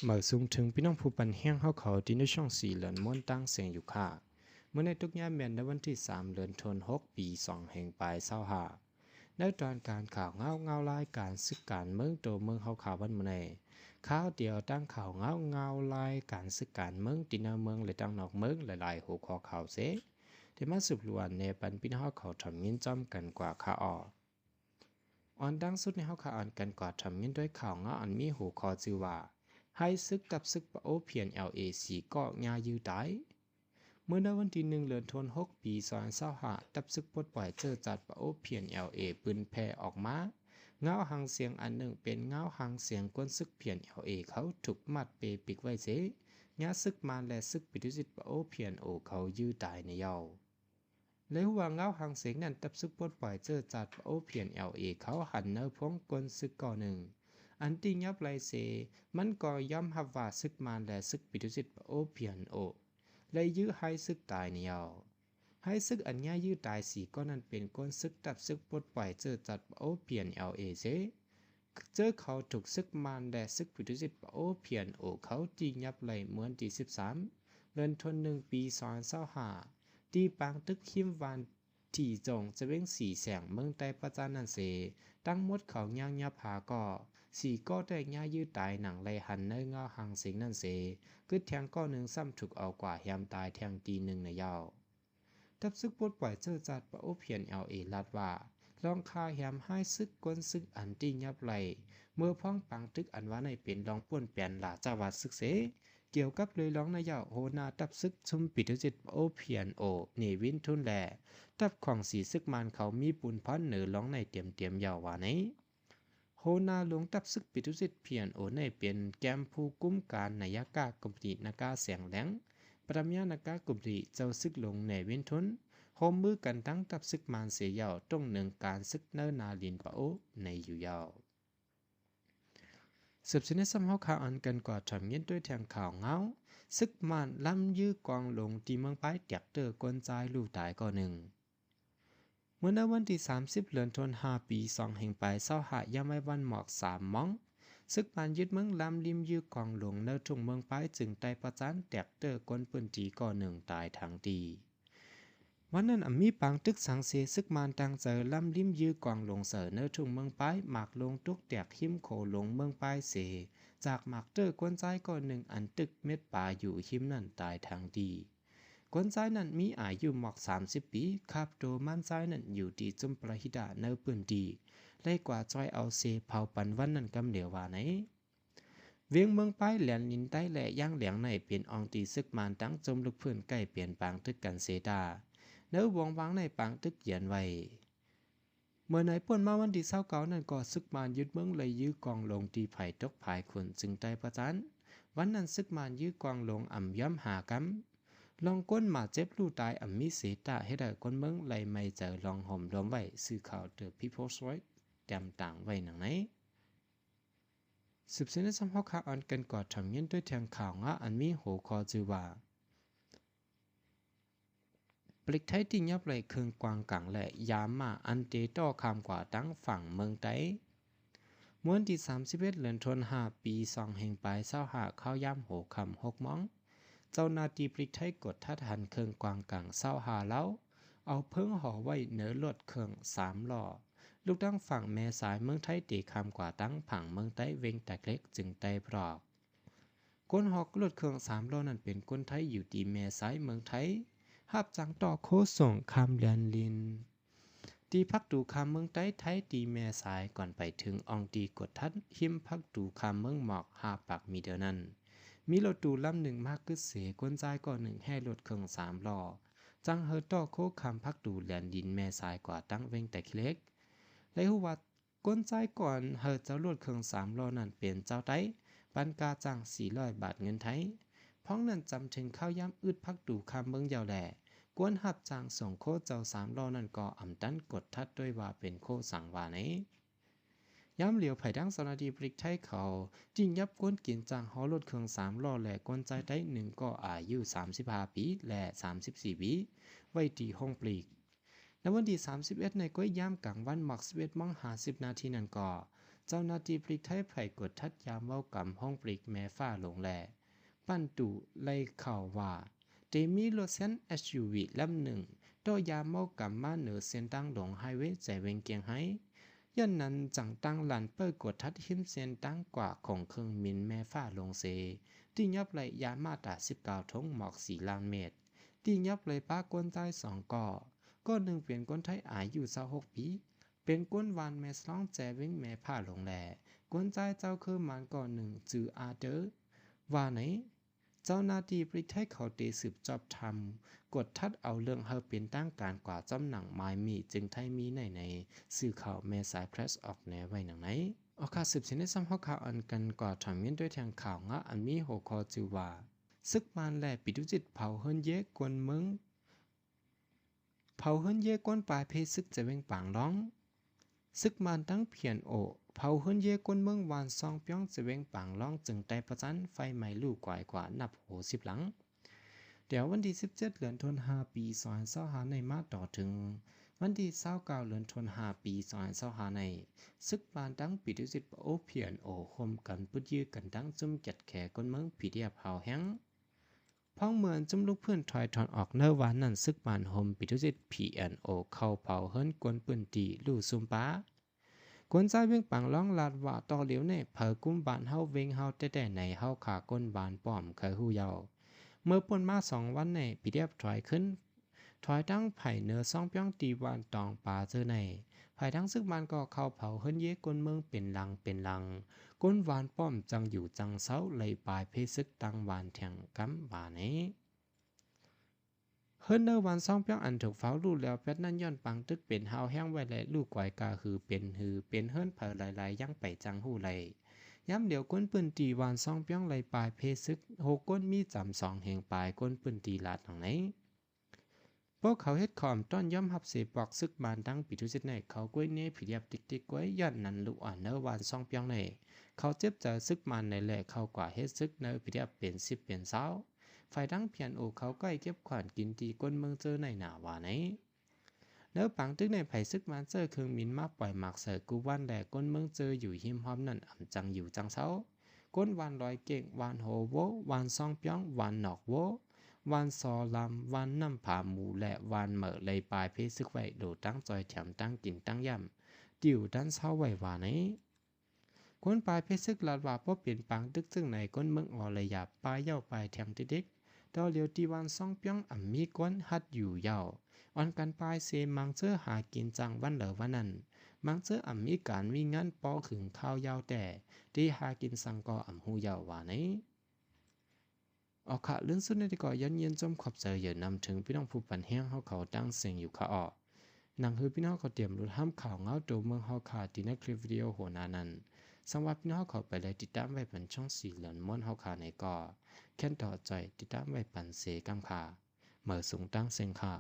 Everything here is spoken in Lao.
ມາສູງເຖິງພີ່ນ້ອງຜູ້ປັນແຮງເຮົາເຂົາທີ່ໃນຊ່ອງສີເຫຼືອນມ້ວນຕ່າງແສງຢູ່ຄ່າ. ມື້ໃນຕົກຍາມແມ່ນໃນວັນທີສາມ ເດືອນທັນວາ ປີສອງພັນຊາວຫ້າ ໃນຕອນການຂ່າວງາວ ງາວລາຍການສຶກການເມືອງໂຕເມືອງເຮົາຂ່າວວັນມື້ໃນ ຂ່າວດຽວຕັ້ງຂ່າວງາວ ງາວລາຍການສຶກການເມືອງທີ່ໃນເມືອງ ແລະ ຕ່າງນອກເມືອງ ຫຼາຍໆຫົວຂໍ້ຂ່າວເສ ໄດ້ມາສະຫຼວນແນະປັນພີ່ນ້ອງເຮົາເຂົາທ່ານຍິນຈອມກັນກວ່າຄ່າອອກ. ອັນດັງສຸດໃນເຮົາຄະອັນກັນກວ່າທຳຍິນດ້ວຍຂ່າວງາວອັນມີຫົວຂໍ້ຊື່ວ່າ ໄຮຊຶກ ຕັບຊຶກປະໂອ PNLA ສີ່ກໍຍ້າຍຍື້ຕາຍ. ເມື່ອໃນວັນທີໜຶ່ງ ເດືອນທັນວາ ປີສອງພັນຊາວຫ້າ ຕັບຊຶກປົດປ່ອຍເຈີຈັດປະໂອ PNLA ປືນແຜ່ອອກມາ. ງາວຫາງສຽງອັນໜຶ່ງເປັນງາວຫາງສຽງກົນຊຶກ PNLA ເຂົາຖືກມັດເປປິກໄວ້ເສ ຍ້າຍຊຶກມານ ແລະ ຊຶກປີໂຕຊິດປະໂອ PNO ເຂົາຍື້ຕາຍໃນເຍົາ. ແລະ ຮູ້ວ່າງາວຫາງສຽງນັ້ນ ຕັບຊຶກປົດປ່ອຍເຈີຈັດປະໂອ PNLA ເຂົາຫັນໃນພວງກົນຊຶກກໍໜຶ່ງ ອັນທີ່ຫຍັບໄລ່ເສ ມັນກໍຍອມຮັບວ່າຊຶກມານ ແລະ ຊຶກປີໂຕຊິດປະໂອ PNO ໄດ້ຍື້ໄຮຊຶກຕາຍໃນເຍົາ. ໄຮຊຶກອັນຍ້າຍຍື້ຕາຍສີ່ກໍນັ້ນເປັນກົນຊຶກ ຕັບຊຶກປົດປ່ອຍເຈີຈັດປະໂອ PNLA ເສ ເຈີເຂົາຖືກຊຶກມານ ແລະ ຊຶກປີໂຕຊິດປະໂອ PNO ເຂົາຈີຫຍັບໄລ່ເມື່ອວັນທີສິບສາມ ເດືອນທັນວາ ປີສອງພັນຊາວຫ້າ ທີ່ປາງຕຶກຮິມບ້ານທີ່ຈົງ ສະເວັງສີແສງ ເມືອງໄຕປະຈັນນັ້ນເສ ທັງໝົດເຂົາຍ່າງຫຍັບຫ້າກໍ ສີ່ກໍໄດ້ຍ້າຍຍື້ຕາຍ ດັ່ງໄລ່ຫັນໃນງາວຫາງສຽງນັ້ນເສ ຄຶດແທງກໍໜຶ່ງຊ້ຳຖືກເອົາກວ່າແຮມຕາຍແທງຕີໜຶ່ງໃນເຍົາ. ຕັບຊຶກປົດປ່ອຍເຈີຈັດປະໂອ PNLA ລາດວ່າ ລອງຂ້າແຮມໄຮຊຶກ ກົນຊຶກອັນທີ່ຫຍັບໄລ່ ເມື່ອພວງປາງຕຶກອັນວ່າໃນເປັນລອງປົນແປນລາຊະວັດຊຶກເສ. ກ່ຽວກັບເລື່ອງລອງໃນເຍົາ ຫົວໜ້າຕັບຊຶກຊຸມປີໂຕຊິດປະໂອ PNO ເນວິນທຸນ ແລະ ຕັບຂອງສີຊຶກມານເຂົາມີປຸນພອນເໜີລອງໃນຕຽມໆເຍົາວ່າໃນ ຫົວໜ້າຫຼວງຕັບຊຶກປີໂຕຊິດ PNO ໃນເປັນແກມຜູ້ກຸມການນາຍະກາກົມປະຕິນາກາແສງແຫຼງ ປະຕຳຍານາກາກົມປະຕິ ເຈົ້າຊຶກຫຼວງເນວິນທຸນ ຮ່ວມມືກັນທັງຕັບຊຶກມານເສເຍົາ ຕົງເໜິງການຊຶກໃນໜ້າດິນປະໂອໃນຢູ່ເຍົາ. ສືບເສຍໃນຊ້ຳເຮົາຂ່າວອັນກັນກວ່າທຳຍິນດ້ວຍແທງຂ່າວງາວ ຊຶກມານລຳຍື້ກອງຫຼວງທີ່ເມືອງປາຍ ແຕກເຕີກຄົນຊາຍລູກຕາຍກໍໜຶ່ງ. ເມື່ອໃນວັນທີສາມສິບ ເດືອນທັນວາ ປີສອງພັນຊາວຫ້າ ຍາມໄວວັນໝອກສາມໂມງ ຊຶກມານຍຶດເມືອງລຳລິມຍື້ກອງຫຼວງໃນທົ່ງເມືອງປາຍ ເຊິ່ງໄດ້ປະສານແຕກເຕີກຄົນພື້ນທີ່ກໍໜຶ່ງຕາຍທັງທີ່. ວັນນັ້ນອຳມີປາງຕຶກສັງເສ ຊຶກມານຕັ້ງໃຈລຳລິມຍື້ກອງຫຼວງໃສ່ໃນທົ່ງເມືອງປາຍ ໝາກລົງຕົກແຕກຮິມໂຂງຫຼວງເມືອງປາຍເສ ຈາກໝາກເຕີກຄົນຊາຍກໍໜຶ່ງອັນຕຶກເມັດປາຢູ່ຮິມນັ້ນຕາຍທັງທີ່. ຄົນຊາຍນັ້ນມີອາຍຸໝອກສາມສິບປີ ຄາບໂຕມານຊາຍນັ້ນຢູ່ທີ່ຊຸມປະລະຫິດາໃນພື້ນທີ່ ໄດ້ກວາດຊ່ອຍເອົາເສເຜົາປັນວັນນັ້ນກຳເດວວ່າໃນ. ວຽງເມືອງປາຍ ແລນລິນໃຕ້ ແລະ ຢ່າງແຫຼງໃນເປັນອ່ອງທີ່ຊຶກມານທັງຊົມລຸກພື້ນໃກ້ເປັນປາງຕຶກກັນເສຕາ ໃນວົງວາງໃນປາງຕຶກຢຽນໄວ້. ເມື່ອໃນປົນມາວັນທີຊາວເກົ້ານັ້ນກໍ ຊຶກມານຍຶດເມືອງ ແລະ ຍື້ກອງຫຼວງທີ່ໃຜຕົກຜາຍຂຸນຈຶ່ງໄດ້ປະຈັນ. ວັນນັ້ນຊຶກມານຍື້ກອງຫຼວງອຳຍ່ອມຫ້າກຳ. ລອງຄົນບາດເຈັບລູກຕາຍອຳມີເສຕາ ເຮັດໃຫ້ຄົນເມືອງໄດ້ໄໝ້ໃຈລອງໂຮມລວມໄວ້. ສື່ຂ່າວ The People's Voice ແຕ້ມຕ່າງໄວ້ດັ່ງໃນ. ສືບເສຍໃນຊ້ຳເຮົາຂ່າວອັນກັນກວ່າທຳຍິນດ້ວຍແທງຂ່າວງາວອັນມີຫົວຂໍ້ຊື່ວ່າ ປະເທດໄທທີ່ຫຍັບໄລ່ເຄື່ອງກວາງກາງ ແລະ ຢາມມ້າອັນເຕຕໍ່ຂ້າມກວ່າທາງຝັ່ງເມືອງໃຕ້. ເມື່ອວັນທີສາມສິບເອັດ ເດືອນທັນວາ ປີສອງພັນຊາວຫ້າ ຄາວຍາມຫົວຄ່ຳຫົກໂມງ ເຈົ້າໜ້າທີ່ປະເທດໄທກວດທັດຫັນເຄື່ອງກວາງກາງຊາວຫ້າລາວ ເອົາເພີງຫໍໄວ້ເໜີລົດເຄື່ອງສາມລໍ້ ລູກທາງຝັ່ງແມ່ສາຍເມືອງໄທ ເຕຂ້າມກວ່າທາງຝັ່ງເມືອງໃຕ້ ເວັງຕາເຫຼັກ ຈຶ່ງໄດ້ບອກ. ຄົນຮອກລົດເຄື່ອງສາມລໍ້ນັ້ນເປັນຄົນໄທຢູ່ທີ່ແມ່ສາຍເມືອງໄທ ຮັບຈ້າງຕໍ່ໂຄສົ່ງຂ້າມແດນລິນ ທີ່ພັກຕູຂ້າມເມືອງໃຕ້ ໄທທີ່ແມ່ສາຍ ກ່ອນໄປເຖິງອ່ອງທີ່ກວດທັດ ຮິມພັກຕູຂ້າມເມືອງໝອກ ຫ້າປາກມີດຽວນັ້ນ ມີລົດຕູ້ລຳໜຶ່ງມາກຶດເສ ຄົນຊາຍກໍໜຶ່ງແຮ່ລົດເຄື່ອງສາມລໍ້ ຈ້າງເຮີຕໍ່ໂຄຂ້າມພັກຕູແດນດິນແມ່ສາຍກວ່າທາງເວັງຕາເຫຼັກ ໄດ້ຮູ້ວ່າ ຄົນຊາຍກ່ອນເຮີເຈົ້າລົດເຄື່ອງສາມລໍ້ນັ້ນເປັນຊາວໄຕ້ ປັນຄ່າຈ້າງສີ່ຮ້ອຍບາດເງິນໄທ. ພ້ອມນັ້ນຈຳເຖິງຄາວຍາມອຶດພັກຕູຂ້າມເມືອງເຍົາແລະ ກວນຮັບຈ້າງສົ່ງໂຄເຈົ້າສາມລໍ້ນັ້ນກໍອຳຕັນກວດທັດດ້ວຍວ່າເປັນໂຄສັງວ່າໃນ. ຍາມຫຼຽວໃຜທາງເຈົ້າໜ້າທີ່ປະເທດໄທເຂົາຈີຫຍັບກວນກິນຈ້າງຫໍລົດເຄື່ອງສາມລໍ້ ແລະ ຄົນຊາຍໄຕ້ໜຶ່ງກໍອາຍຸສາມສິບຫ້າປີ ແລະ ສາມສິບສີ່ປີ ໄວ້ທີ່ຫ້ອງປລີກ. ໃນວັນທີສາມສິບເອັດ ໃນກ້ວຍຍາມກາງວັນໝອກສິບເອັດໂມງຫ້າສິບນາທີນັ້ນກໍ ເ ເຈົ້າໜ້າທີ່ປະລິກໄທໄປກວດທັດຢາເມົາກຳຫ້ອງປະລິກແມ່ຟ້າຫຼົງ ແລະ ປັນຕຸໄລ່ຂ່າວວ່າ ໄດ້ມີລົດເຊນ ເອັສຢູວີ ລຳໜຶ່ງ ເຕາະຢາເມົາກຳມາເໜີເສັ້ນທາງຫຼວງໄຮເວແຈເວັງກຽງໄຮ. ຍ້ອນນັ້ນຈັ່ງຕັ້ງດ່ານເປີກວດທັດຮິມເສັ້ນທາງກວ່າຂອງເຄື່ອງບິນແມ່ຟ້າຫຼົງເສ ຕີຫຍັບໄລ່ຢາມາຕາສິບເກົ້າຖົງ ໝອກສີ່ລ້ານເມັດ, ຕີຫຍັບໄລ່ປາກຄົນຊາຍສອງກໍ, ກໍໜຶ່ງເປັນຄົນໄທອາຍຸຊາວຫົກປີ ເປັນຄົນບ້ານແມ່ສະຫຼອງແຈເວັງແມ່ຟ້າຫຼົງ ແລະ ຄົນຊາຍເຈົ້າຄືໝານກໍໜຶ່ງ ຊື່ອາເຕີ ວ່າໃນ. ເຈົ້າໜ້າທີ່ປະລິກໄທເຂົາໄດ້ສືບສອບຖາມ ກວດທັດເອົາເລື່ອງໃຫ້ເປັນທາງການກວ່າ ຈຳໜັງໝາຍມີຈຶ່ງໄທມີໃນ ໃນສື່ຂ່າວແມ່ສາຍ Press ອອກແນວໄວ້ດັ່ງໃນ. ເອົາຄ່ະ ສືບເສັ້ນໃນຊ່ຳເຮົາຂ່າວອັນກັນກວ່າ ຖອມຍິນດ້ວຍແທງຂ່າວງາວອັນມີຫົວຂໍ້ຊື່ວ່າ ຊຶກບ້ານ ແລະ ປິດດູສິດເຜົາເຮືອນເຢກວນເມືອງ ເຜົາເຮືອນເຢກວນປາຍເພຊຶກແຈເວັງປາງລອງ. ຊຶກບ້ານທັງ ພີເອັນໂອ ເຜົາເຮືອນເຢກວນເມືອງບ້ານຊອງປຽງ ແຈເວັງປາງລອງ ເຊິ່ງໄດ້ປະຈັນໄຟໄໝ້ລຸກວາຍກວ່ານັບຫົກສິບຫຼັງ. ແຕ່ວັນທີສິບເຈັດ ເດືອນທັນວາ ປີສອງພັນຊາວຫ້າ ໃນມາຕໍ່ເຖິງວັນທີຊາວເກົ້າ ເດືອນທັນວາ ປີສອງພັນຊາວຫ້າ ໃນ ຊຶກບ້ານທັງປິດດູສິດ ໂອ ພີເອັນໂອ ຮ່ວມກັນປຶດຢື້ກັນທັງຊຸມຈັດແຂກຄົນເມືອງ ພີດີເອັຟ ຮາວແຮງ. ພ້ອມເມື່ອຊຸມລຸກພື້ນຖອຍຖອນອອກໃນວານນັ້ນ ຊຶກບ້ານຮົ່ມປິດດູສິດ ພີເອັນໂອ ເຂົ້າເຜົາເຮືອນກວນພື້ນທີ່ລຸຊຸມປາ. ຄົນຊາຍເວັງປາງລອງລາດວ່າ ຕໍ່ຫຼຽວໃນໃຜກຸມບ້ານເຮົາເວັງເຮົາແທ້ໆໃນ ເຮົາຂ້າຄົນບ້ານປ້ອມເຄີຍຮູ້ເຍົາ. ເມື່ອພົ້ນມາສອງວັນໃນ ພີດີເອັຟ ຖອຍຂຶ້ນ ຖອຍທັງໄພເໜືອຊອງປຽງທີ່ບ້ານຕອງປາເຈີໃນ ພາຍທາງຊຶກບ້ານກໍເຂົ້າເຜົາເຮືອນເຢກວນເມືອງເປັນຫຼັງເປັນຫຼັງ. ຄົນບ້ານປ້ອມຈັ່ງຢູ່ຈັ່ງເຊົາ ໄລ່ປາຍເພຊຶກຕັ້ງບ້ານແທງກຳວ່າໃນ. ເຮືອນໃນບ້ານຊອງປຽງອັນຖືກເຜົາລຸແລ້ວແປດນັ້ນ ຍ້ອນປາງຕຶກເປັນຮາວແຮງໄວ້ ແລະ ລຸກວາຍກະຫືເປັນຫື ເປັນເຮືອນໃຜຫຼາຍໆ ຍັງໄປຈັ່ງຮູ້ໄລ່. ຍາມດຽວຄົນພື້ນທີ່ບ້ານຊອງປຽງໄລ່ປາຍເພຊຶກຫົກຄົນ ມີຈຳສອງແຫ່ງປາຍຄົນພື້ນທີ່ລາດດັ່ງໃນ. ພວກເຂົາເຮັດຄວາມຕ້ອນຍອມຮັບເສ ພວກຊຶກບ້ານທັງປິດດູສິດໃນ ເຂົາກວຍເນ ພີດີເອັຟ ຕິກໆກວຍ. ຍ້ອນນັ້ນ ລູກອ່ອນໃນບ້ານຊອງປຽງໃນ ເຂົາເຈັບໃຈຊຶກບ້ານໃນ ແລະ ເຂົາກວ່າເຮັດຊຶກໃນ ພີດີເອັຟ ເປັນສິບເປັນຊາວ. ຝ່າຍທັງ ພີເອັນໂອ ເຂົາໃກ້ເກັບຂວານກິນທີ່ຄົນເມືອງເຈີໃນໜ້າວ່າໃນ. ໃນປາງຕຶກໃນ ໃຜຊຶກບ້ານເຈີເຄື່ອງບິນມາປ່ອຍໝາກໃສ່ກູ່ວັນ ແລະ ຄົນເມືອງເຈີຢູ່ຮິມຮອບນັ້ນ ອຳຈັ່ງຢູ່ຈັ່ງເຊົາ. ຄົນບ້ານລອຍເກັງ, ບ້ານໂຮໂວ, ບ້ານຊອງປຽງ, ບ້ານນອກໂວ, ບ້ານຊໍລຳ, ບ້ານນ້ຳຜາໝູ ແລະ ບ້ານເໝີ ໄລ່ປາຍເພຊຶກໄວ້ ໂດຍທັງຊ່ອຍແຖມທັງກິນທັງຢາມ ຕິວທັນເຊົາໄວ້ວ່າໃນ. ຄົນປາຍເພຊຶກລາດວ່າ ພໍເປັນປາງຕຶກເຊິ່ງໃນ ຄົນເມືອງອໍລະຢາ ປາຍເຍົາປາຍແທງຕິດໆ. ຕໍ່ຫຼຽວທີ່ບ້ານຊອງປຽງອຳມີຄົນຮັດຢູ່ເຍົາ ອ່ອນກັນປາຍເສ ມັງເຈີຫາກິນຈ້າງວັນເລີວັນນັ້ນ. ມັງເຈີອຳມີການມີງານ ພໍຂຶງຄາວເຍົາແຕ່ ທີ່ຫາກິນສັງກໍອຳຮູ້ເຍົາວ່າໃນ. ເອົາຄະ ເລື່ອງສຸດໃນທີ່ກໍຢ້ອນຍິນຊົມຂອບໃຈເຢີນນຳເຖິງພີ່ນ້ອງຜູ້ປັນແຮງເຮົາເຂົາຕ່າງເສັງຢູ່ຄະເອາະ. ໜັງຫືພີ່ນ້ອງເຂົາຕຽມລຸດຫ້າມຂ່າວເງົາໂຕເມືອງເຮົາຄະ ທີ່ໃນຄລິບວິດີໂອຫົວໜ້ານັ້ນ. ສັງວ່າພີ່ນ້ອງເຂົາໄປໄດ້ຕິດຕາມໄວ້ປັນຊ່ອງສີເຫຼືອງມ່ວນເຮົາຄະໃນກໍ ແຄ້ນຕໍ່ຈ່ອຍຕິດຕາມໄວ້ປັນເສກຳຄະ. ເໝີສູງຕ່າງເສັງຄະ.